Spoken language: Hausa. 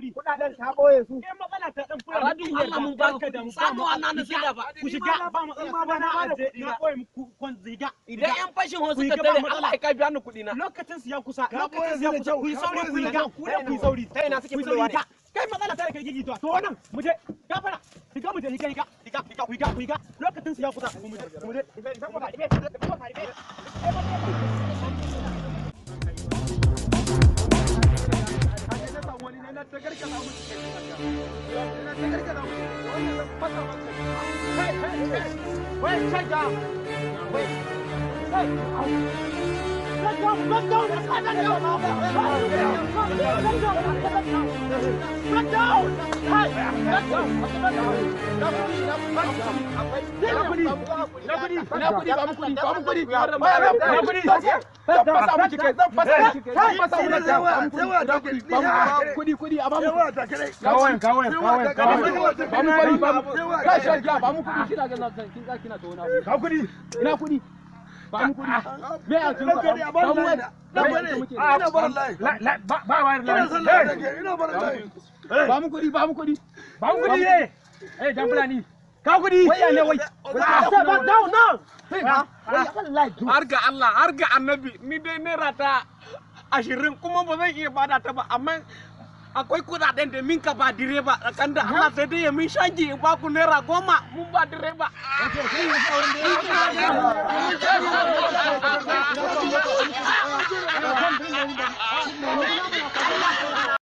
Kudaden ta boye su. Kai matsala ta dan fura. Radun Allah mun ba ka da mu. Samuwa na na sai da ba. Ku shiga ba matsala ba na aje na boye muku kon ziga. Idan yan fashin ho Ku yi suka gaba tare matsala. Allah ya ka biya ni kuɗi na. Lokacin su ya kusa. Ka Lokacin su ya boye kusa. su da Ku yi kyau, sauri ka ku yi boye ga su da ku da ku yi sauri. Ta ina suke Ku yi sauri fitowa ne? ga. Kai matsala ta da kai gigi to. To wannan mu je. Gafara. Shiga mu je shiga shiga. Shiga shiga ku yi ga ku yi ga. Lokacin su ya kusa. Mu je mu je. Har ga Allah, har ga Annabi, ni dai naira ta 20 kuma ba zan iya bada ta ba, amma akwai kuɗaɗen da min ka ba direba kan da Allah sai dai ya min shagi in ba ku naira 10 mun ba direba.